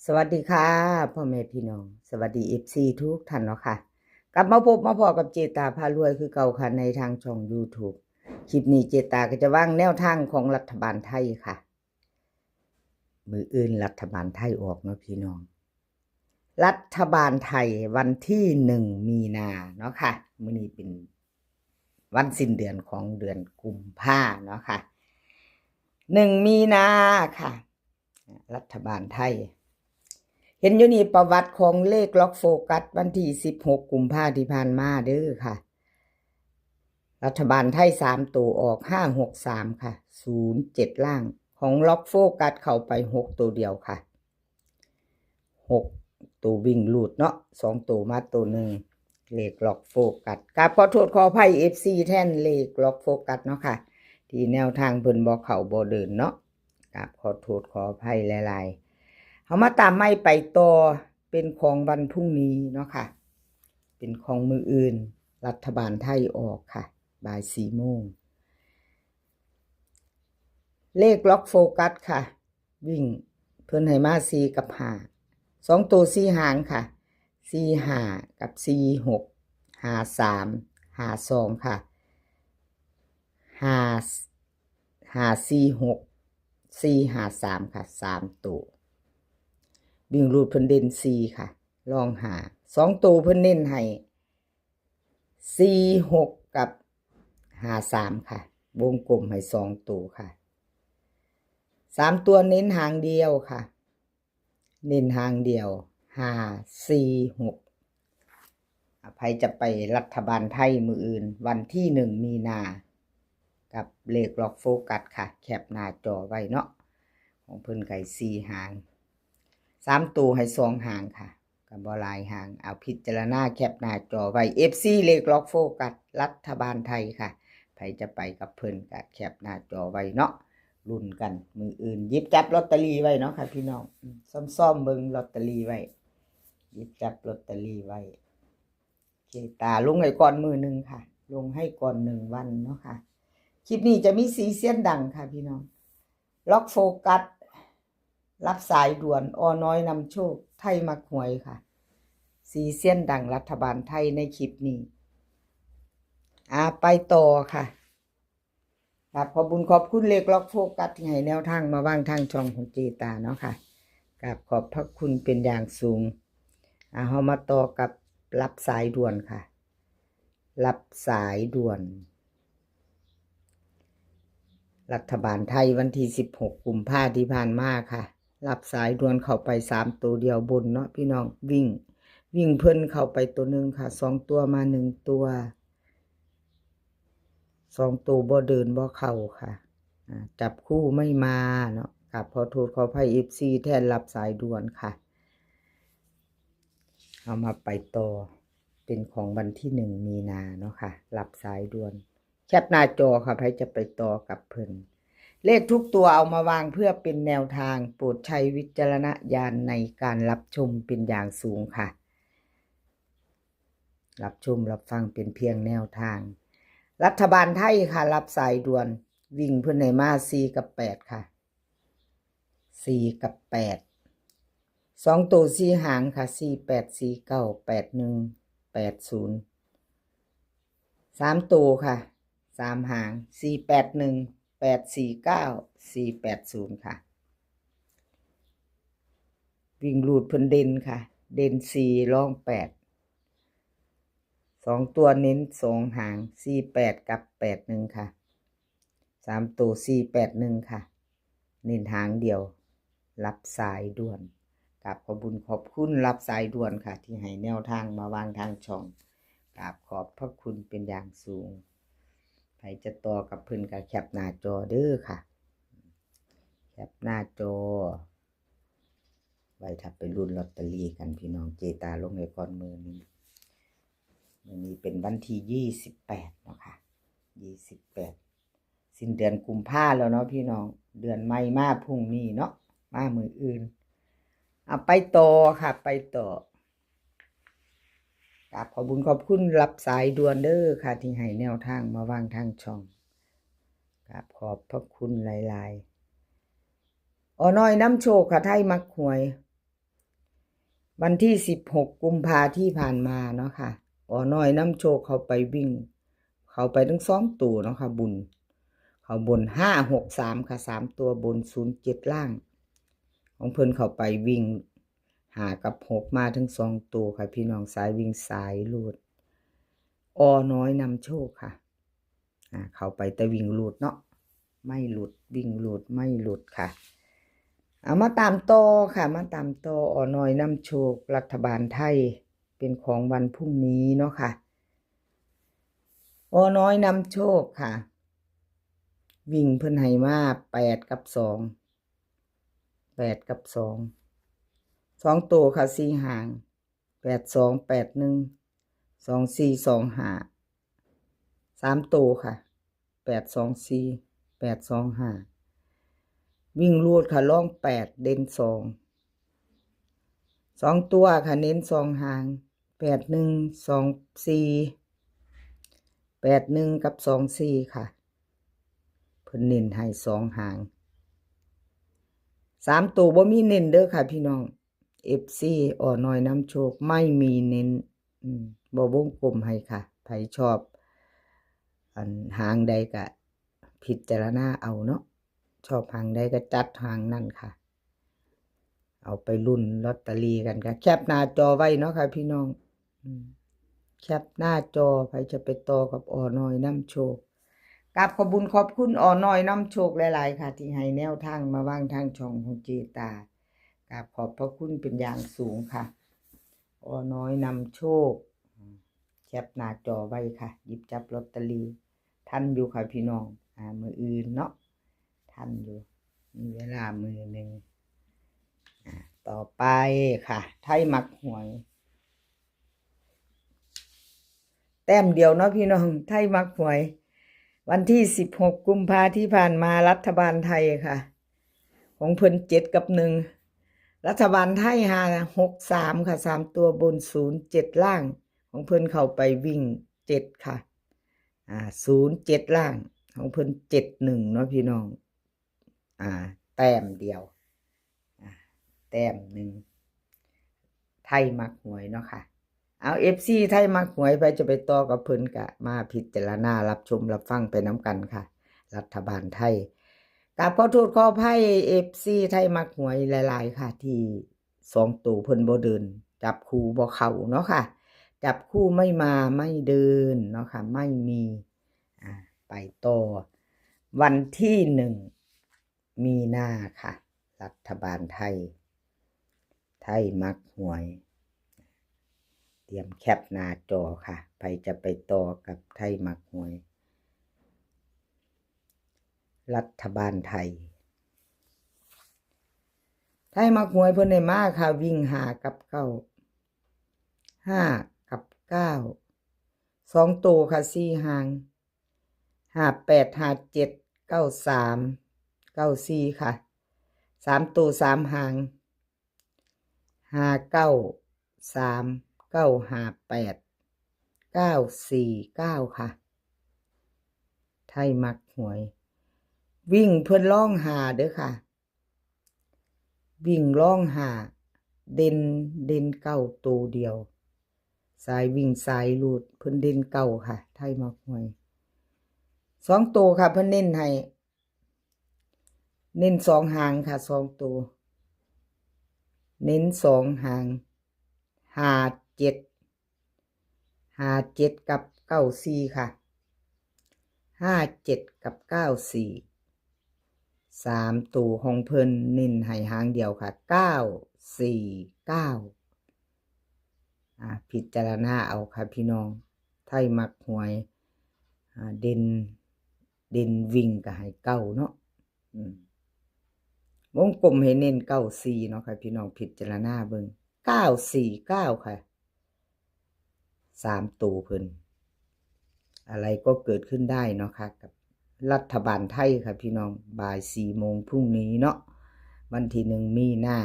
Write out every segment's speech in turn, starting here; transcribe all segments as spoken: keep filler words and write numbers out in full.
สวัสดีค่ะ พ่อแม่พี่น้อง สวัสดี เอฟซี ทุกท่านเนาะค่ะ กลับมาพบมาพ้อกับเจตาพารวยคือเก่าค่ะ ในทางช่อง YouTube คลิปนี้เจตาก็จะวางแนวทางของรัฐบาลไทยค่ะ มื้ออื่นรัฐบาลไทยออกเนาะพี่น้อง รัฐบาลไทยวันที่หนึ่งมีนาเนาะค่ะ มื้อนี้เป็นวันสิ้นเดือนของเดือนกุมภาเนาะค่ะ หนึ่งมีนาค่ะ รัฐบาลไทย เห็นอยู่นี่ประวัติของเลขล็อกโฟกัสวันที่สิบหกกุมภาที่ผ่านมาเด้อค่ะ รัฐบาลไทยสามตัวออกห้าหกสามค่ะ ศูนย์เจ็ดล่าง ของล็อกโฟกัสเข้าไปหกตัวเดียวค่ะ หกตัววิ่งรูดเนาะ สองตัวมาตัวหนึ่ง เลขล็อกโฟกัส กราบขอโทษขออภัย เอฟซี แทนเลขล็อกโฟกัสเนาะค่ะ ที่แนวทางเพิ่นบ่เข้าบ่เดินเนาะ กราบขอโทษขออภัยหลายๆ เฮามาตามใหม่ไปต่อ เป็นของวันพรุ่งนี้เนาะค่ะ เป็นของมื้ออื่น รัฐบาลไทยออกค่ะ บ่ายสี่โมง เลขล็อกโฟกัสค่ะ วิ่งเพิ่นให้มาสี่กับห้า สองตัวสี่หางค่ะ สี่ห้ากับสี่หก ห้าสาม ห้าสองค่ะ ห้า ห้าสี่หก สี่ห้าสามค่ะ สามตัว วิ่งรูดเพิ่นเด่นสี่ค่ะ รองห้า สองตัวเพิ่นเน้นให้ สี่หกกับห้าสามค่ะ วงกลมให้สองตัวค่ะ สามตัวเน้นหางเดียวค่ะ เน้นหางเดียว ห้าสี่หก อ่ะ ไผจะไปรัฐบาลไทยมื้ออื่น วันที่หนึ่งมีนา กับเลขล็อกโฟกัสค่ะ แคปหน้าจอไว้เนาะ ของเพิ่นไก่สี่หาง สามตัวให้สองหางค่ะ ก็บ่หลายหาง เอาพิจารณาแคปหน้าจอไว้ เอฟซี เลขล็อกโฟกัส รัฐบาลไทยค่ะ ไผจะไปกับเพิ่นก็แคปหน้าจอไว้เนาะ ลุ้นกันมื้ออื่น หยิบจับลอตเตอรี่ไว้เนาะค่ะพี่น้อง อืม ซ่อมๆเบิ่งลอตเตอรี่ไว้ หยิบจับลอตเตอรี่ไว้ เจตาลงให้ก่อนมื้อหนึ่งค่ะ ลงให้ก่อนหนึ่งวันเนาะค่ะ คลิปนี้จะมีสี่เซียนดังค่ะพี่น้อง ล็อกโฟกัส รับสายด่วน อน้อยนำโชค ไทยมักหวยค่ะ สี่เซียนดังรัฐบาลไทยในคลิปนี้ อ่า ไปต่อค่ะ กราบขอบบุญขอบคุณเลขล็อกโฟกัสที่ให้แนวทางมาวางทางช่องของเจตาเนาะค่ะ กราบขอบพระคุณเป็นอย่างสูง อ่า เฮามาต่อกับรับสายด่วนค่ะ รับสายด่วน รัฐบาลไทยวันที่สิบหกกุมภาที่ผ่านมาค่ะ รับสายด่วนเข้าไปสามตัวเดียวบนเนาะพี่น้อง วิ่ง วิ่งเพิ่นเข้าไปตัวหนึ่งค่ะ สองตัวมาหนึ่งตัว สองตัวบ่เดินบ่เข้าค่ะ อ่า จับคู่ไม่มาเนาะ กราบขอโทษขออภัย เอฟซี แทนรับสายด่วนค่ะ เอามาไปต่อ เป็นของวันที่หนึ่งมีนาเนาะค่ะ รับสายด่วน แคปหน้าจอค่ะ ไผจะไปต่อกับเพิ่น เลขทุกตัวเอามาวางเพื่อเป็นแนวทาง โปรดใช้วิจารณญาณในการรับชมเป็นอย่างสูงค่ะ รับชมรับฟังเป็นเพียงแนวทาง รัฐบาลไทยค่ะ รับสายด่วน วิ่งเพิ่นให้มาสี่กับแปดค่ะ สี่กับแปด สองตัวสี่หางค่ะ สี่แปด สี่เก้า แปดหนึ่ง แปดศูนย์ สามตัวค่ะ สามหาง สี่แปดหนึ่ง แปดสี่เก้า สี่แปดศูนย์ค่ะ วิ่งรูดเพิ่นเด่นค่ะ เด่นสี่ รองแปด สองตัวเน้นสองหาง สี่แปด กับ แปดหนึ่ง ค่ะ สามตัว สี่แปดหนึ่ง ค่ะ เน้นหางเดียว รับสายด่วน กราบขอบบุญขอบคุณรับสายด่วนค่ะ ที่ให้แนวทางมาวางทางช่อง กราบขอบพระคุณเป็นอย่างสูง ไผจะต่อกับเพิ่นก็แคปหน้าจอเด้อค่ะ แคปหน้าจอ ไว้ถ้าไปลุ้นลอตเตอรี่กันพี่น้อง เจตาลงให้ก่อนมื้อหนึ่ง มื้อนี้เป็นวันที่ยี่สิบแปดเนาะค่ะ ยี่สิบแปด สิ้นเดือนกุมภาแล้วเนาะพี่น้อง เดือนใหม่มาพรุ่งนี้เนาะ มามื้ออื่น เอาไปต่อค่ะ ไปต่อ กราบขอบบุญขอบคุณรับสายด่วนเด้อค่ะ ที่ให้แนวทางมาวางทางช่อง กราบขอบพระคุณหลายๆ อน้อยนำโชคค่ะ ไทยมักหวย วันที่สิบหกกุมภาที่ผ่านมาเนาะค่ะ ออน้อยนำโชคเข้าไปวิ่ง เข้าไปทั้งสองตัวเนาะค่ะ บุญ เข้าบนห้าหกสามค่ะ สามตัวบน ศูนย์เจ็ดล่าง ของเพิ่นเข้าไปวิ่งห้ากับหกมาทั้งสองตัวค่ะ พี่น้องสายวิ่งสายรูด ออน้อยนำโชคค่ะ อ่า เข้าไปแต่วิ่งรูดเนาะ ไม่หลุด วิ่งรูดไม่หลุดค่ะ เอามาตามต่อค่ะ มาตามต่อ ออน้อยนำโชค รัฐบาลไทย เป็นของวันพรุ่งนี้เนาะค่ะ ออน้อยนำโชคค่ะ วิ่งเพิ่นให้มาแปดกับสอง แปดกับสอง สองตัวค่ะ สี่หาง แปดสอง แปดหนึ่ง สองสี่ สองห้า สามตัวค่ะ แปดสองสี่ แปดสองห้า วิ่งรูดค่ะ รองแปด เด่นสอง สองตัวค่ะ เน้นสองหาง แปดหนึ่ง สองสี่ แปดหนึ่ง กับ สองสี่ ค่ะ เพิ่นเน้นให้สองหาง สามตัวบ่มีเน้นเด้อค่ะพี่น้อง เอฟซี ออน้อยนำโชค ไม่มีเน้น อืม บ่วงกลมให้ค่ะ ไผชอบ อันหางใดก็พิจารณาเอาเนาะ ชอบหางใดก็จัดหางนั่นค่ะ เอาไปลุ้นลอตเตอรี่กันค่ะ แคปหน้าจอไว้เนาะค่ะพี่น้อง อืม แคปหน้าจอ ไผจะไปต่อกับออน้อยนำโชค กราบขอบบุญขอบคุณออน้อยนำโชคหลายๆค่ะ ที่ให้แนวทางมาวางทางช่องของเจตา กราบขอบพระคุณเป็นอย่างสูงค่ะ ออน้อยนำโชค แคปหน้าจอไว้ค่ะ หยิบจับลอตเตอรี่ ทันอยู่ค่ะพี่น้อง อ่า มื้ออื่นเนาะ ทันอยู่ มีเวลามื้อหนึ่ง อ่า ต่อไปค่ะ ไทยมักหวย แต้มเดียวเนาะพี่น้อง ไทยมักหวย วันที่สิบหกกุมภาที่ผ่านมา รัฐบาลไทยค่ะ ของเพิ่นเจ็ดกับหนึ่ง รัฐบาลไทยห้าหกสามค่ะ สามตัวบน ศูนย์เจ็ดล่าง ของเพิ่นเข้าไปวิ่งเจ็ดค่ะ อ่า ศูนย์เจ็ดล่าง ของเพิ่นเจ็ดหนึ่งเนาะพี่น้อง อ่า แต้มเดียว อ่า แต้มหนึ่ง ไทยมักหวยเนาะค่ะ เอา เอฟซี ไทยมักหวย ไผจะไปต่อกับเพิ่นก็มาพิจารณารับชมรับฟังไปนำกันค่ะ รัฐบาลไทย กราบขอโทษขออภัย เอฟซี ไทยมักหวยหลายๆค่ะ ที่สองตัวเพิ่นบ่เดิน จับคู่บ่เข้าเนาะค่ะ จับคู่ไม่มาไม่เดินเนาะค่ะ ไม่มี อ่า ไปต่อ วันที่หนึ่งมีนาค่ะ รัฐบาลไทย ไทยมักหวย เตรียมแคปหน้าจอค่ะ ไผจะไปต่อกับไทยมักหวย รัฐบาลไทย ไทยมักหวยเพิ่นให้มาค่ะ วิ่งห้ากับเก้า ห้ากับเก้า สองตัวค่ะ สี่หาง ห้าแปด ห้าเจ็ด เก้าสาม เก้าสี่ค่ะ สามตัวสามหาง ห้าเก้าสาม เก้าห้าแปด เก้าสี่เก้าค่ะ ไทยมักหวย วิ่งเพิ่นรองห้าเด้อค่ะ วิ่งรองห้า เด่น เด่นเก้าตัวเดียว สายวิ่งสายรูด เพิ่นเด่นเก้าค่ะ ไทยมักหวย สองตัวค่ะ เพิ่นเน้นให้ เน้นสองหางค่ะ สองตัว เน้นสองหาง ห้าเจ็ด ห้าเจ็ด กับ เก้าสี่ค่ะ ห้าเจ็ด กับ เก้าสี่ สามตัวของเพิ่นเน้นให้หางเดียวค่ะ เก้าสี่เก้า อ่า พิจารณาเอาค่ะพี่น้อง ไทยมักหวย อ่า เด่น เด่นวิ่งก็ให้เก้าเนาะ อืม วงกลมให้เน้นเก้าสี่เนาะค่ะพี่น้อง พิจารณาเบิ่ง เก้าสี่เก้าค่ะ สามตัวเพิ่น อะไรก็เกิดขึ้นได้เนาะค่ะ กับรัฐบาลไทยค่ะพี่น้อง บ่ายสี่โมงพรุ่งนี้เนาะ วันที่หนึ่งมีนา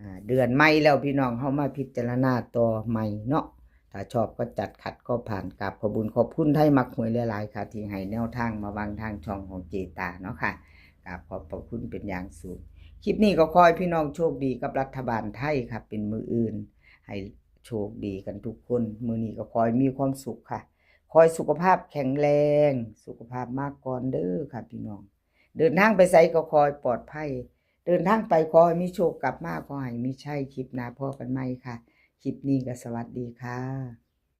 อ่า เดือนใหม่แล้วพี่น้อง เฮามาพิจารณาต่อใหม่เนาะ ถ้าชอบก็จัด ขัดก็ผ่าน กราบขอบบุญขอบคุณไทยมักหวยหลายๆค่ะ ที่ให้แนวทางมาวางทางช่องของเจตาเนาะค่ะ กราบขอบพระคุณเป็นอย่างสูง คลิปนี้ก็ขอให้พี่น้องโชคดีกับรัฐบาลไทยค่ะ เป็นมื้ออื่น ให้โชคดีกันทุกคน มื้อนี้ก็ขอให้มีความสุขค่ะ ขอให้สุขภาพแข็งแรง สุขภาพมาก่อนเด้อค่ะพี่น้อง เดินทางไปไสก็ขอให้ปลอดภัย เดินทางไปขอให้มีโชค กลับมาขอให้มีชัย คลิปหน้าพ้อกันใหม่ค่ะ คลิปนี้ก็สวัสดีค่ะ